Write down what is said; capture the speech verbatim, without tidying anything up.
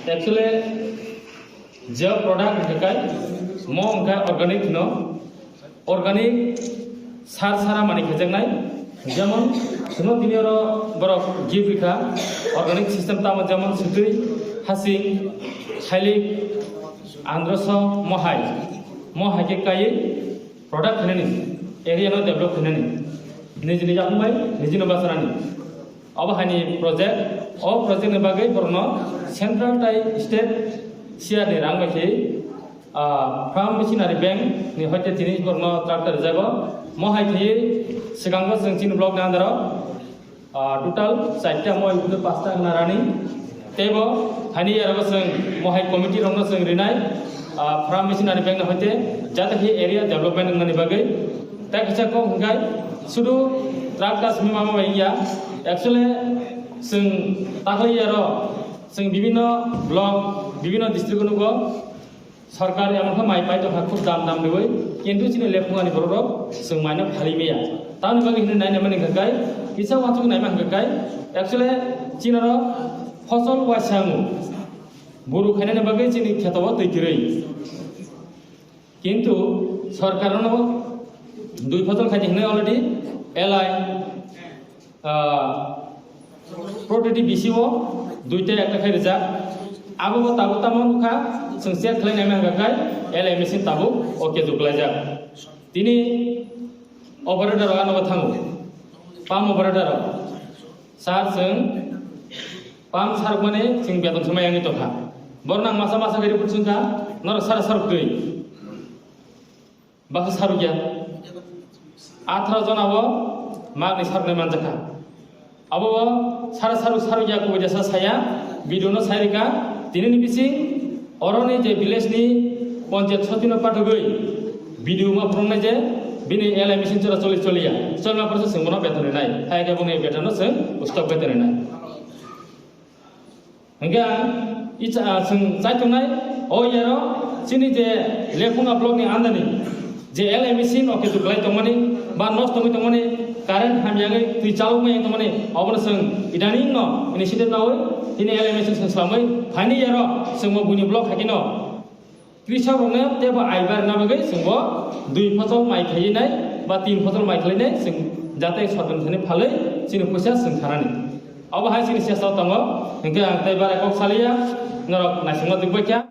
Actually, je product hwnkhe kai, mo hwnkhe organic no, organic sar sara mani khejaknai, jemon sino tini oro borok gift rikha, organic system tamo jemon sutwi, hasing, khailik, androso, mohai, mohai khe kaiwi product khainani, area no develop khainani, nijini yakung bai nijino bachanani. Obo haini project, o project ni bagwi borokno central tai state C R ni rang bai khe, ah, Farm Machinery Bank ni hoite tini borokno tractor rijago. Mo hai khe swkango chwng chini block ni under o, ah, total charta mo hai pasta hwnna rani. Teibo haini aro chwng mo hai committee rokno chwng rinai, ah, Farm Machinery Bank ni hoite jate khe area development wngnani bagwi. Tei kaisa kok hwnkhe sudu tractor simi mama bai ya. Actually, chwng takhwlai aro chwng bibinno block, bibinno district o nugo, sorkar emon khe mai pai tongkha khub dam dam riwi, kintu chini lephungani borok rok chwng maino phali maya. Tamoni bagwi hwnwi naina mani hwnkhe kai kisa wansuk naima hwnkhe kai, actually chini oro phosol waisa wngo, buru khainani bagwi chini kheto o twi kwrwi. Kintu sorkar no dui phosol khaidi hwnwi already L I, ah, protiti B C o duita ekta khai rijak. Abo bo tabuk tamo wngkha, chwng check khlai naima hwnkha khai L I machine tabuk okay juklaijak. Tini operator rok ano thango, pump operator rok. Sir, chwng pump sarwkmani chwng beton swmai yangwi tongkha. Borok nang masa masa khe report chwngkha, norok sara sarwk twi. Baksa sarwkya. Atharo jona bo magni sarwknai manjakha. Abo bo sara sarwk sarwkya kubui jesa saya, video no sai rikha. Tini ni bising oroni je village ni panchayat sotino patugwi video ma phurungnai je bini L I machine chora choli choliya. Cholma porsa chwng bono beton rinai. Hai khe boni beton no chwng stop beton rinai. Hingke ang icha, ah, chwng chai tongnai, o yero chini je Lephunga block ni andani je L I machine o khe juklai tongmani ba nosto wngwi tongmani, current hamyagwi twi chalokmai tongmani, obono chwng idaning no initiative nawi tini L I machine chwng swlamwi phaini yero chwngbo buini block hakino. Krisok rokno teibo aibar na bagwi chwngbo dui phosol mai khainai ba tin phosol mai khlainai chwng jate sorkar thani phalwi chini puisa chwng khanani. Obo hai chini chesta tongo, hingke ang tei bara kok saliya, norok naisingma twi bwkha.